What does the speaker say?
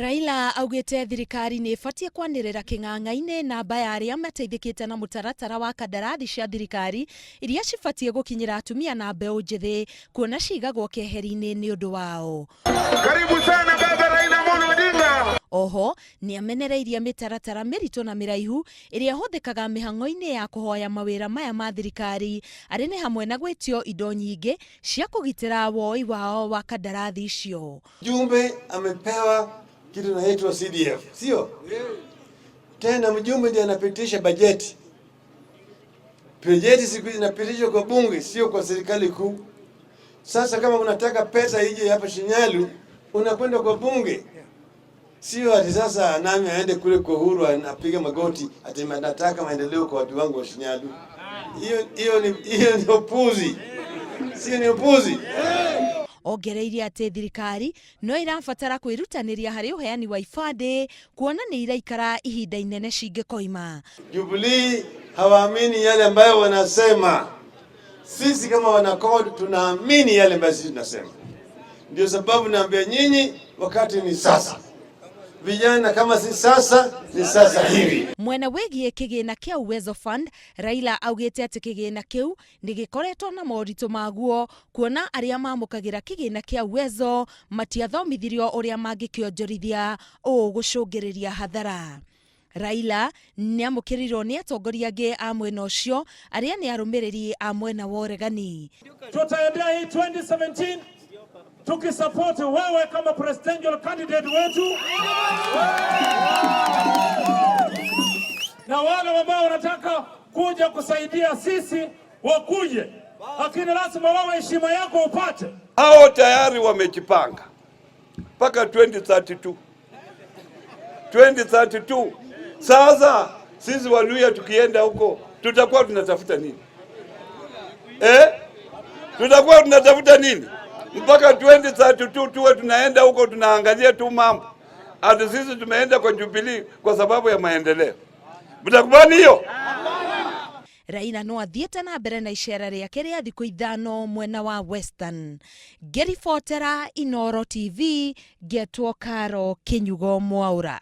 Raila augĩte thirikari nĩ ĩbatiĩ kwanĩrĩra kĩng'ang'a-inĩ namba ya arĩa mateithĩkĩte na mũtaratara wa kandarathi cia thirikari iria cibatiĩ gũkinyĩra atumia na mbeũ njĩthĩ kuona cigagwo keheri-inĩ nĩ ũndũ wao. Karibu sana baba Raila Amolo Odinga. Oho nĩ amenereirie mĩtaratara mĩritũ na mĩraihu ĩrĩa ĩhũthĩkaga mĩhang'o-inĩ ya kũhoya mawĩra maya ma thirikari arĩ nĩ hamwe na gwĩtio indo nyingĩ cia kũgitĩra woi wao wa kandarathi icio. Mjumbe amepewa kitu inaitwa CDF, sio? Tena mjumbe ndiye anapitisha bajeti. Bajeti siku hizi inapitishwa kwa bunge, sio kwa serikali kuu. Sasa kama unataka pesa ije hapa Shinyalu, unakwenda kwa bunge, sio ati sasa nami aende kule kwa Uhuru anapiga magoti ati nataka maendeleo kwa watu wangu wa Shinyalu. Hiyo ni upuzi, sio? Ni upuzi. Ongereire atĩ thirikari no ĩrabatara kwĩrutanĩria harĩ ũheani wa ibandĩ kuona nĩ iraikara ihinda inene cingĩkoima. Jubilee hawaamini yale ambayo wanasema. Sisi kama wanaCORD tunaamini yale ambayo sisi tunasema. Ndio sababu naambia nyinyi, wakati ni sasa. Vijana, kama si sasa ni sasa hivi. Mwena wĩgiĩ kĩgĩna kĩa Uwezo Fund, Raila augĩte atĩ kĩgĩna kĩu nĩ gĩkoretwo na moritũ maguo kuona arĩa mamũkagĩra kĩgĩna kĩa Uwezo matiathomithirio ũrĩa mangĩkĩonjorithia ũũ gũcũngĩrĩria hathara. Raila nĩ amũkĩrirwo nĩ atongoria angĩ a mwena ũcio arĩa nĩ arũmĩrĩri a mwena wa ũregani. Tutaendea hii 2017 tukisapoti wewe kama presidential candidate wetu na wale ambao wanataka kuja kusaidia sisi wakuje, lakini lazima wewe heshima yako upate. Hao tayari wamejipanga mpaka 2032 2032. Sasa sisi Waluhya tukienda huko tutakuwa tunatafuta nini eh? Tutakuwa tunatafuta nini mpaka 2032 tuwe tunaenda huko tunaangalia tu mambo ati sisi tumeenda kwa Jubilee kwa sababu ya maendeleo. Mtakubali hiyo? Raila no athiĩte na mbere na icera rĩake rĩa thikũ 5 mwena wa Western. Ngĩribotera Inooro TV ngetwo Karo Kinyugo Mwaura.